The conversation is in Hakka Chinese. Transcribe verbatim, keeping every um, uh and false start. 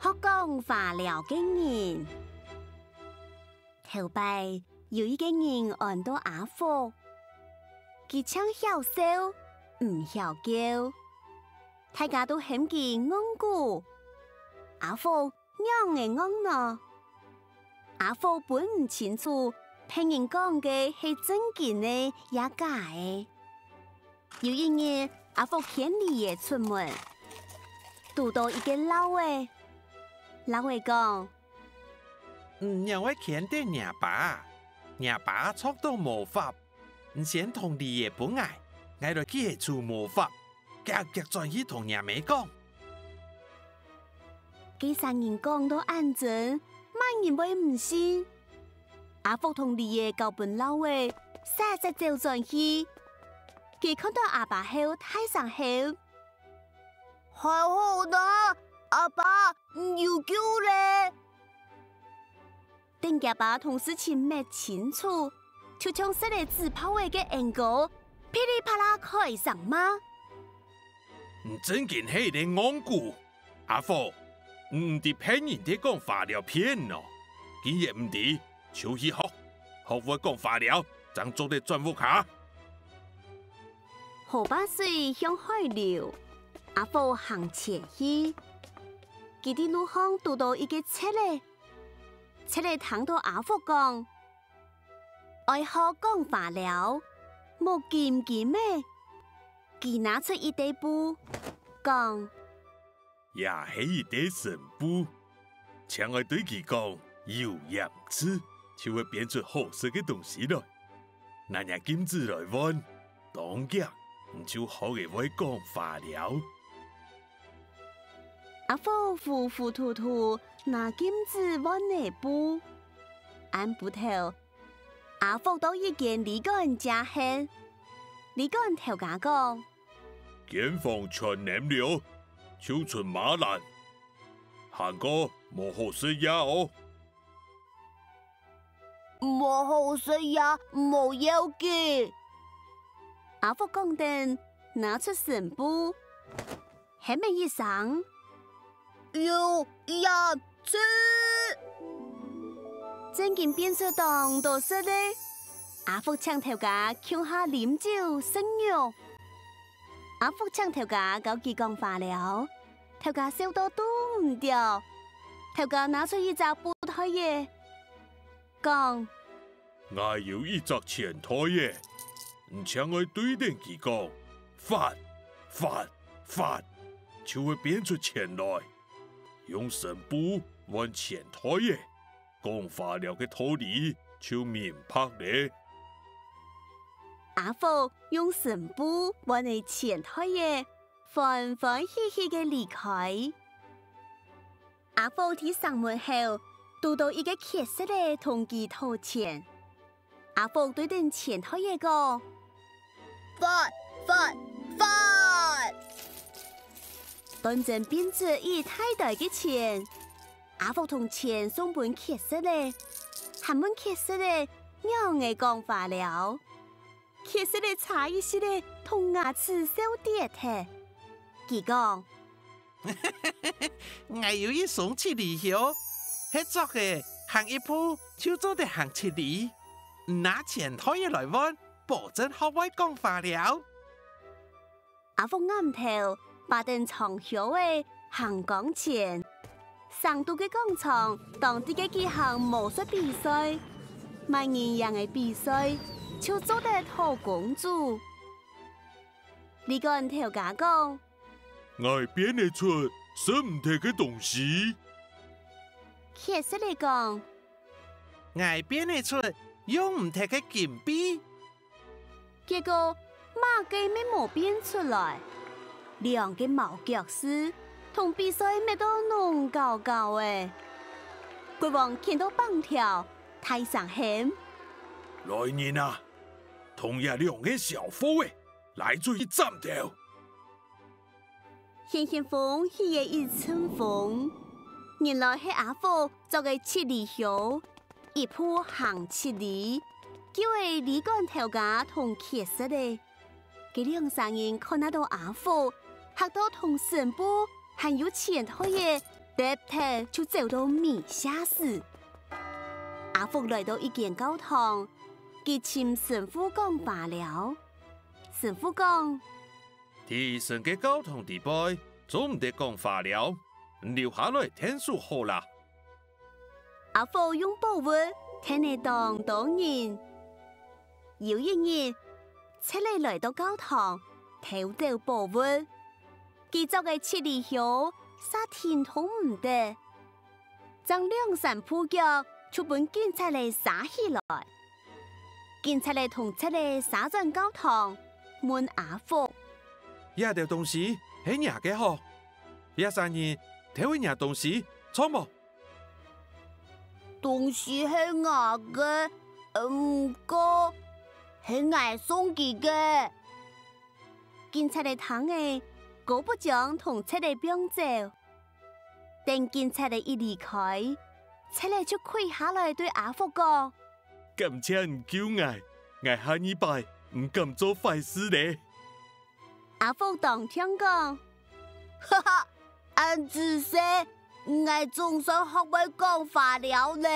學講話嫽个人。頭擺有一個人安到阿福，佢淨曉笑，毋曉噭。大家都喊佢戇牯。阿福仰仔戇呢？阿福分毋清楚別人講个係正經个也假个。有一日，阿福牽梨仔出門，堵到一個老仔。老仔講：「你仰會牽等若爸？若爸著到無法，你先同梨仔分𠊎，𠊎來去係處無法，遽遽轉去同若姆講。」該儕人講到恁真，麼人會毋信？阿福同梨仔交分老仔，煞煞走轉去。佢看到阿爸後大聲喊：「還好呢，阿爸，你有救咧！」等厥爸同事情搣清楚，就像塞仔紙炮仔个鈃哥，噼里啪啦開聲罵。「你正經係一個戇牯！阿福，你毋知別人在講話嫽騙哦！既然毋知，就去學，學會講話嫽，正做得轉屋下。」河壩水向海流，阿福行前去。佢在路項堵到一個賊仔，賊仔聽到阿福講：「愛學講話嫽，目金金仔。」佢拿出一垤布，講：「這係一垤神布，請愛對佢講有鹽字，就會變出好食个東西來。拿若金子來換，當遽你就學會講話嫽。」阿福糊糊塗塗拿金子換垤布。暗晡頭，阿福到一間旅館借歇。旅館頭家講：「間房全淰了，就賰馬欄，還過無好食夜哦。」「無好食夜無要緊。」阿福講等，拿出神布，喊仔一聲：「有鹽字！」正經變出當多色个。阿福請頭家共下啉酒食肉。阿福請頭家教佢講話嫽，頭家笑到堵毋著。頭家拿出一隻布袋仔，講：「𠊎有一隻錢袋仔，你淨愛對等佢講：發，發，發，就會變出錢來。用神布換錢袋仔，講話嫽个道理就明白咧。」阿福用神布換垤錢袋仔，歡歡喜喜个離開。阿福在城門口堵到一個乞食仔同佢討錢。阿福對等錢袋仔講：「發，發，發！」當真變出一大袋个錢。阿福同錢送分乞食仔，還問乞食仔仰仔講話嫽。 乞食仔差一息仔同牙齒笑跌忒。佢講：「𠊎有一雙七里香，係著个，行一步就做得行七里。你拿錢袋仔來換，保證學會講話嫽。」阿福頷頭，揹等長靴仔，行扛錢。城肚个廣場當值得舉行魔術比賽，麼人贏个比賽，就做得討公主。旅館頭家講：「𠊎變得出食毋忒个東西。」乞食仔講：「𠊎變得出用毋忒个金幣。」結果，麼个乜無變出來。兩個毛腳屎同比賽搣到攏搞搞仔。國王譴到挷條，大聲喊：「來人啊，同這兩個小貨仔拉出去斬頭！」 掀掀風起个一陣風，原來係阿福著个七里香，一步行七里，救了旅館頭家同乞食仔。該兩儕人看啊到阿福，嚇到同神布還有錢袋仔，廄忒就走到尾瀉屎。阿福來到一間教堂，佢尋神父講話了。神父講：「在神个教堂裡背，做毋得講話了，你留下來𢯭手好啦。」阿福用寶物𢯭了當多人。有一日，賊仔來到教堂，偷走寶物。佢著个七里香，嗄停動毋得，正兩三步腳就分警察仔抓起來。警察仔同賊仔抓轉教堂，問阿福：「這兜東西係若个吼？這儕人偷了若東西，著無？」「東西係𠊎个，毋過係𠊎送佢个。」警察仔聽了，姑不將同賊仔放走。等警察仔一離開，賊仔就跪下來對阿福講：「感謝你救𠊎，𠊎下二擺毋敢做壞事了。」阿福當暢講：「哈哈，恁仔細，𠊎總算學會講話了呢。」